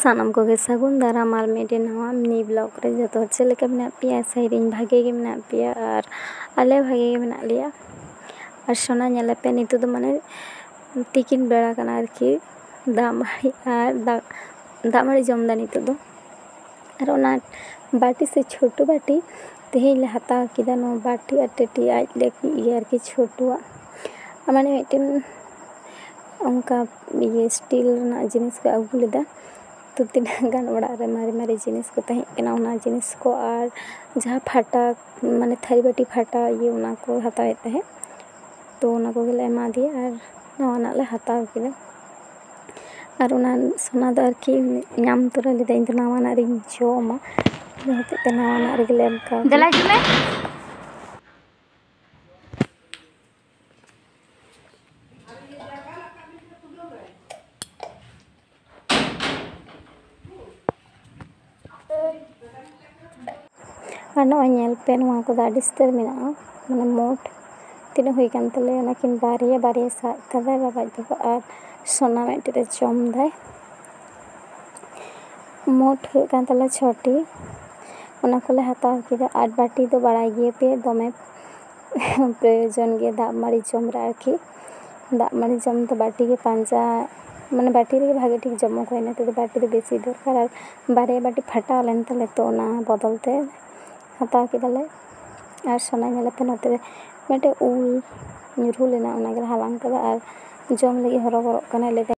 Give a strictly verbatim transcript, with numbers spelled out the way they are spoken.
ᱥᱟᱱᱟᱢ ᱠᱚᱜᱮ ᱥᱟᱹᱜᱩᱱ ᱫᱟᱨᱟᱢ ᱟᱨ ᱢᱤᱫᱴᱮᱱ ᱱᱟᱣᱟ ᱢᱤᱱᱤ ᱵᱞᱚᱜ ᱨᱮ᱾ ᱡᱚᱛᱚ ᱦᱚᱲ ᱪᱮᱫ ᱞᱮᱠᱟ ᱢᱮᱱᱟᱜ ᱯᱮᱭᱟ? ᱟᱥᱟᱭᱮᱫᱟᱹᱧ ᱵᱷᱟᱜᱮ ᱜᱮ ᱢᱮᱱᱟᱜ ᱯᱮᱭᱟ ᱟᱨ ᱟᱞᱮ ᱵᱷᱟᱜᱮ ᱜᱮ ᱢᱮᱱᱟᱜ ᱞᱮᱭᱟ᱾ ᱟᱨ ᱥᱳᱱᱟ ᱧᱮᱞᱮᱯᱮ, ᱱᱤᱛᱚᱜ ᱫᱚ ᱢᱟᱱᱮ ᱛᱤᱠᱤᱱ ᱵᱮᱲᱟ ᱠᱟᱱᱟ ᱟᱨᱠᱤ, ᱫᱟᱜ ᱢᱟᱹᱲᱤ ᱟᱨ ᱫᱟᱜ, ᱫᱟᱜ ᱢᱟᱹᱲᱤ ᱡᱚᱢ ᱫᱟ ᱱᱤᱛᱚᱜ ᱫᱚ᱾ ᱟᱨ ᱚᱱᱟ ᱵᱟᱹᱴᱤ ᱥᱮ ᱪᱷᱳᱴᱳ ᱵᱟᱹᱴᱤ ᱛᱮᱦᱮᱧ ᱞᱮ ᱦᱟᱛᱟᱣ ᱠᱮᱫᱟ, ᱱᱚᱣᱟ ᱵᱟᱹᱴᱤ ᱟᱨ ᱴᱟᱹᱴᱤ ᱟᱡ ᱞᱟᱹᱜᱤᱫ ᱜᱮ ᱟᱨᱠᱤ, ᱪᱷᱳᱴᱳᱣᱟᱜ᱾ ᱢᱟᱱᱮ ᱢᱤᱫᱴᱮᱱ ᱚᱱᱠᱟ ᱤᱭᱟᱹ ᱥᱴᱤᱞ ᱨᱮᱱᱟᱜ ᱡᱤᱱᱤᱥ ᱠᱚ ᱟᱹᱜᱩ ᱞᱮᱫᱟ᱾ ᱛᱚ ᱛᱤᱱᱟᱹᱜ ᱜᱟᱱ ᱚᱲᱟᱜ ᱨᱮ ᱢᱟᱨᱮ ᱢᱟᱨᱮ ᱡᱤᱱᱤᱥ ᱠᱚ ᱛᱟᱦᱮᱸ ᱠᱟᱱᱟ, ᱚᱱᱟ ᱡᱤᱱᱤᱥ ᱠᱚ ᱟᱨ ᱡᱟᱦᱟᱸ ᱯᱷᱟᱴᱟ, ᱢᱟᱱᱮ ᱛᱷᱟᱹᱨᱤ ᱵᱟᱹᱴᱤ ᱯᱷᱟᱴᱟ ᱤᱭᱟᱹ, ᱚᱱᱟ ᱠᱚ ᱦᱟᱛᱟᱣᱮᱫ ᱛᱟᱦᱮᱸᱫ᱾ ᱛᱚ ᱚᱱᱟ ᱠᱚᱜᱮᱞᱮ ᱮᱢᱟ ᱫᱮᱭᱟ ᱟᱨ ᱱᱟᱣᱟᱱᱟᱜ ᱞᱮ ᱦᱟᱛᱟᱣ ᱠᱮᱫᱟ᱾ ᱟᱨ ᱚᱱᱟ ᱥᱳᱱᱟ ᱫᱚ ᱟᱨᱠᱤ ᱧᱟᱢ ᱛᱚᱨᱟ ᱞᱮᱫᱟ, ᱤᱧ ᱫᱚ ᱱᱟᱣᱟᱱᱟᱜ ᱨᱤᱧ ᱡᱚᱢᱟ, ᱚᱱᱟ ᱦᱚᱛᱮᱡ ᱛᱮ ᱱᱟᱣᱟᱱᱟᱜ ᱨᱮᱜᱮᱞᱮ ᱮᱢ ᱠᱟᱣᱫᱟ᱾ ᱫᱮᱞᱟ ᱦᱤᱡᱩᱜ ᱢᱮ᱾ ᱟᱨ ᱱᱚᱜᱼᱚᱭ ᱧᱮᱞ ᱯᱮ, ᱱᱚᱣᱟ ᱠᱚᱫᱚ ᱟᱹᱰᱤ ᱩᱥᱛᱟᱹᱨ ᱢᱮᱱᱟᱜᱼᱟ, ᱢᱟᱱᱮ ᱢᱳᱴ ᱛᱤᱱᱟᱹᱜ ᱦᱩᱭ ᱠᱟᱱ ᱛᱟᱞᱮᱭᱟ, ᱚᱱᱟᱠᱤᱱ ᱵᱟᱨᱭᱟ ᱵᱟᱨᱭᱟ ᱥᱟᱵ ᱠᱟᱫᱟᱭ ᱵᱟᱵᱟᱡ ᱵᱟᱵᱟ, ᱟᱨ ᱥᱳᱱᱟ ᱢᱤᱫᱴᱮᱱ ᱨᱮ ᱡᱚᱢ ᱫᱟᱭ᱾ ᱢᱳᱴ ᱦᱩᱭᱩᱜ ᱠᱟᱱ ᱛᱟᱞᱮᱭᱟ ᱪᱷᱚᱴᱤ, ᱚᱱᱟ ᱠᱚᱞᱮ ᱦᱟᱛᱟᱣ ᱠᱮᱫᱟ᱾ ᱟᱨ ᱵᱟᱹᱴᱤ ᱫᱚ ᱵᱟᱲᱟᱭ ᱜᱮᱭᱟᱯᱮ, ᱫᱚᱢᱮ ᱯᱨᱚᱭᱳᱡᱚᱱ ᱜᱮ ᱫᱟᱜ ᱢᱟᱹᱲᱤ ᱡᱚᱢ ᱨᱮ ᱟᱨᱠᱤ᱾ ᱫᱟᱜ ᱢᱟᱹᱲᱤ ᱡᱚᱢ ᱫᱚ ᱵᱟᱹᱴᱤ ᱜᱮ ᱯᱟᱸᱡᱟ, ᱢᱟᱱᱮ ᱵᱟᱹᱴᱤ ᱨᱮᱜᱮ ᱵᱷᱟᱜᱮ ᱴᱷᱤᱠ ᱡᱚᱢᱚᱜ ᱦᱩᱭᱱᱟ᱾ ᱛᱮᱫᱚ ᱵᱟᱹᱴᱤ ᱫᱚ ᱵᱮᱥᱤ ᱫᱚᱨᱠᱟᱨ, ᱟᱨ ᱵᱟᱨᱭᱟ ᱵᱟᱹᱴᱤ ᱯᱷᱟᱴᱟᱣ ᱞᱮᱱ ᱛᱟᱞᱮ, ᱛᱚ ᱚᱱᱟ ᱵᱚᱫᱚᱞ ᱛᱮ ᱦᱟᱛᱟᱣ ᱠᱮᱫᱟᱞᱮ᱾ ᱟᱨ ᱥᱳᱱᱟ ᱧᱮᱞᱮᱯᱮ, ᱱᱚᱛᱮ ᱨᱮ ᱢᱤᱫᱴᱮᱡ ᱩᱞ ᱧᱩᱨᱦᱩ ᱞᱮᱱᱟ, ᱚᱱᱟ ᱜᱮᱞᱮ ᱦᱟᱞᱟᱝ ᱠᱮᱫᱟ ᱟᱨ ᱡᱚᱢ ᱞᱟᱹᱜᱤᱫ ᱦᱚᱨᱚᱵᱚᱨᱚᱜ ᱠᱟᱱᱟᱭ᱾ ᱞᱟᱹᱭᱫᱟᱭ,